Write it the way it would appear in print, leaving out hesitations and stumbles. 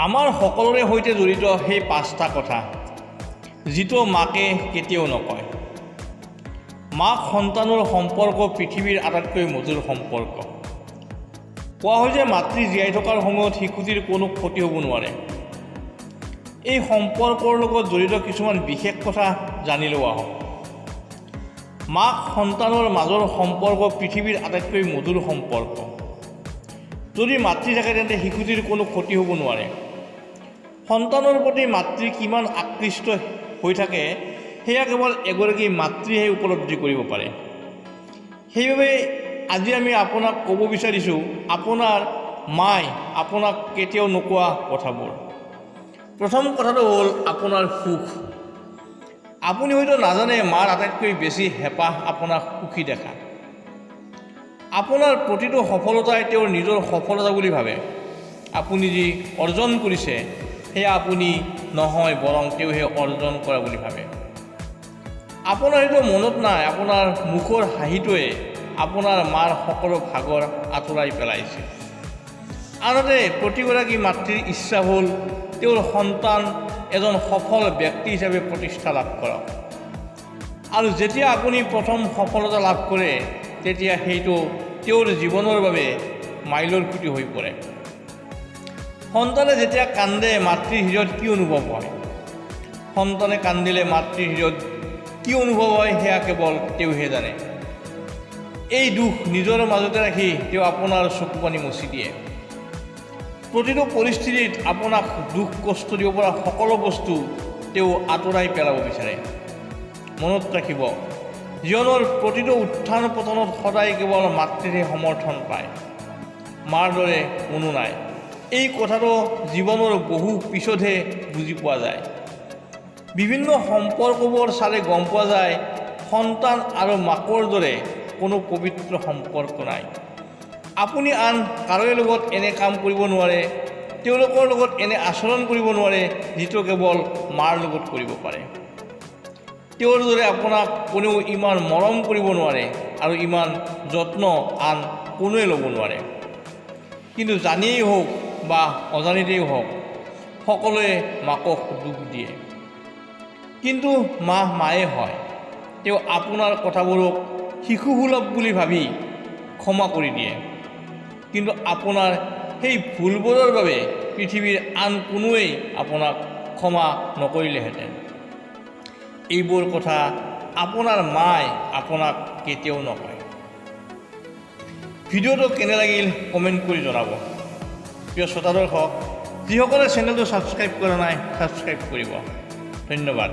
আমাৰ সকলোৰে সৈতে জড়িত সেই পাঁচটা কথা, যিটো মাকে কেতিয়াও নকয়। মাক সন্তানৰ সম্পৰ্ক পৃথিৱীৰ আটাইতকৈ মধুৰ সম্পৰ্ক। কোৱা হয় যে মাতৃ জীয়াই থকাৰ সময়ত শিশুটিৰ কোনো ক্ষতি হ'ব নোৱাৰে। এই সম্পৰ্কৰ লগত জড়িত কিছুমান বিশেষ কথা জানি লোৱা আহক। মাক সন্তানৰ মাজৰ সম্পৰ্ক পৃথিৱীৰ আটাইতকৈ মধুৰ সম্পৰ্ক। যদি মাতৃ থাকে, তেন্তে শিশুটিৰ কোনো ক্ষতি হ'ব নোৱাৰে। সন্তানৰ প্ৰতি মাতৃ কিমান আকৃষ্ট হৈ থাকে, সেয়া কেৱল এগৰাকী মাতৃহে উপলব্ধি কৰিব পাৰে। সেইবাবে আজি আমি আপোনাক ক'ব বিচাৰিছোঁ আপোনাৰ মাই আপোনাক কেতিয়াও নোকোৱা কথাবোৰ। প্ৰথম কথাটো হ'ল আপোনাৰ সুখ। আপুনি হয়তো নাজানে, মাৰ আটাইতকৈ বেছি হেঁপাহ আপোনাক সুখী দেখা। আপোনাৰ প্ৰতিটো সফলতাই তেওঁৰ নিজৰ সফলতা বুলি ভাবে। আপুনি যি অৰ্জন কৰিছে, সেয়া আপুনি নহয়, বৰং তেওঁহে অৰ্জন কৰা বুলি ভাবে। আপোনাৰ হয়তো মনত নাই, আপোনাৰ মুখৰ হাঁহিটোৱে আপোনাৰ মাৰ সকলো ভাগৰ আঁতৰাই পেলাইছিল। আনহাতে প্ৰতিগৰাকী মাতৃৰ ইচ্ছা হ'ল তেওঁৰ সন্তান এজন সফল ব্যক্তি হিচাপে প্ৰতিষ্ঠা লাভ কৰক। আৰু যেতিয়া আপুনি প্ৰথম সফলতা লাভ কৰে, তেতিয়া সেইটো তেওঁৰ জীৱনৰ বাবে মাইলৰ খুঁটি হৈ পৰে। সন্তানে যেতিয়া কান্দে, মাতৃৰ হৃদয়ত কি অনুভৱ হয়? সন্তানে কান্দিলে মাতৃৰ হৃদয়ত কি অনুভৱ হয়, সেয়া কেৱল তেওঁহে জানে। এই দুখ নিজৰ মাজতে ৰাখি তেওঁ আপোনাৰ চকু পানী মচি দিয়ে। প্ৰতিটো পৰিস্থিতিত আপোনাক দুখ কষ্ট দিব পৰা সকলো বস্তু তেওঁ আঁতৰাই পেলাব বিচাৰে। মনত ৰাখিব, জীৱনৰ প্ৰতিটো উত্থান পতনত সদায় কেৱল মাতৃৰহে সমৰ্থন পায়। মাৰ দৰে কোনো নাই। এই কথাটো জীৱনৰ বহু পিছতহে বুজি পোৱা যায়। বিভিন্ন সম্পৰ্কবোৰ চালে গম পোৱা যায়, সন্তান আৰু মাকৰ দৰে কোনো পবিত্ৰ সম্পৰ্ক নাই। আপুনি আন কাৰোৰে লগত এনে কাম কৰিব নোৱাৰে, তেওঁলোকৰ লগত এনে আচৰণ কৰিব নোৱাৰে, যিটো কেৱল মাৰ লগত কৰিব পাৰে। তেওঁৰ দৰে আপোনাক কোনেও ইমান মৰম কৰিব নোৱাৰে আৰু ইমান যত্ন আন কোনোৱে ল'ব নোৱাৰে। কিন্তু জানিয়েই হওক বা অজানিতেই হওক, সকলোৱে মাকক দুখ দিয়ে। কিন্তু মা মায়ে হয়। তেওঁ আপোনাৰ কথাবোৰক শিশুসুলভ বুলি ভাবি ক্ষমা কৰি দিয়ে। কিন্তু আপোনাৰ সেই ভুলবোৰৰ বাবে পৃথিৱীৰ আন কোনোৱেই আপোনাক ক্ষমা নকৰিলেহেঁতেন। এইবোৰ কথা আপোনাৰ মাই আপোনাক কেতিয়াও নকয়। ভিডিঅ'টো কেনে লাগিল কমেণ্ট কৰি জনাব। প্ৰিয় শ্ৰোতা দৰ্শক, যিসকলে চেনেলটো ছাবস্ক্ৰাইব কৰা নাই, ছাবস্ক্ৰাইব কৰিব। ধন্যবাদ।